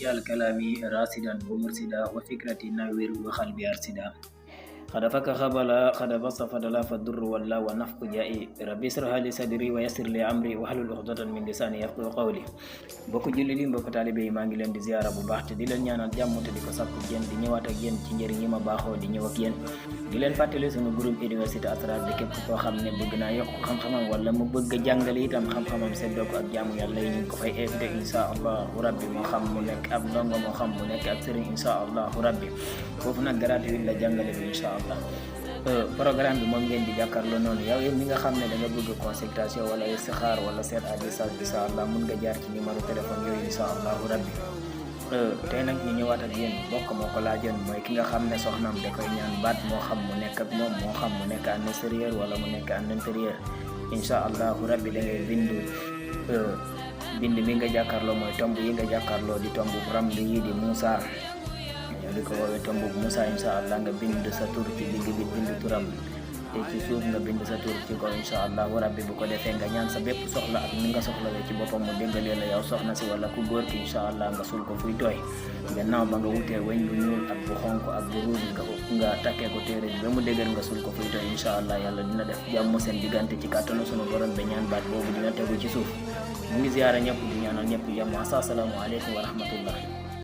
جعل كلامي راسدا ومرسدا وفكرتي نوير وقلبي أرسدا قد فك خبلا قد بص فدلا فالضر ولا والنفق جائي ربي اسرح لي صدري ويسر لي امري واحلل عقدة من لساني يفقهوا قولي bokku julli di mbokku talibé yi ma ngi len di ziara bu baax te di len ñaanal jàmm te di ko sakku yéen di ñëwaat ak yéen ci njëriñ yi ma baaxoo di ñëw ak yéen di len fàttali sunu groupe université Asrar bi képp koo xam ne bëgg naa yokk xam-xamam wala mu bëgg a jàngale itam xam-xamam seddoo ko ak jaamu yàlla yi ñu ko fay invité insha allahu rabbi moo xam mu nekk ab ndongo moo xam mu nekk ak sëriñ insha allahu rabbi foofu nag gratuit la jàngale bi insha allah programme bi moom ngeen di jàkkaarloo noonu yow mi nga xam ne da nga bëgg consultation wala istixaar wala seet à distance insha allah mun nga jaar ci numéro téléphone yooyu insha allahu rabbi tey nag ñu ñëwaat ak yéen bokk moo ko laajoon mooy ki nga xam ne soxnaam da koy ñaan baat moo xam mu nekk ak moom moo xam mu nekk en extérieur wala mu nekk en intérieur insha allahu rabbi da ngay bind mi nga jàkkaarloo mooy tomb yi nga jàkkaarloo di tomb ramli yi di Moussa di ko woowee tomb Moussa insha allah nga bind sa tur ci digg bi bind turam te ci suuf nga bind sa tur ci kaw insha allahu rabbi bu ko defee nga ñaan sa bépp soxla ak ni nga soxlawee ci boppam mu déggalee la yow soxna si wala ku góor ki insha allah nga sul ko fuy tooy gannaaw ba nga wutee weñ bu ñuul ak bu xonk ak bu rouge nga takkee ko téere bi ba mu déggal nga sul ko fuy tooy insha allah yàlla dina def jàmm seen diggante ci kàttanu sunu borom ba ñaan baat boobu dina tegu ci suuf mu ngi ziyaara ñëpp di ñaanal ñëpp jàmm assalaamu aleykum wa rahmatullah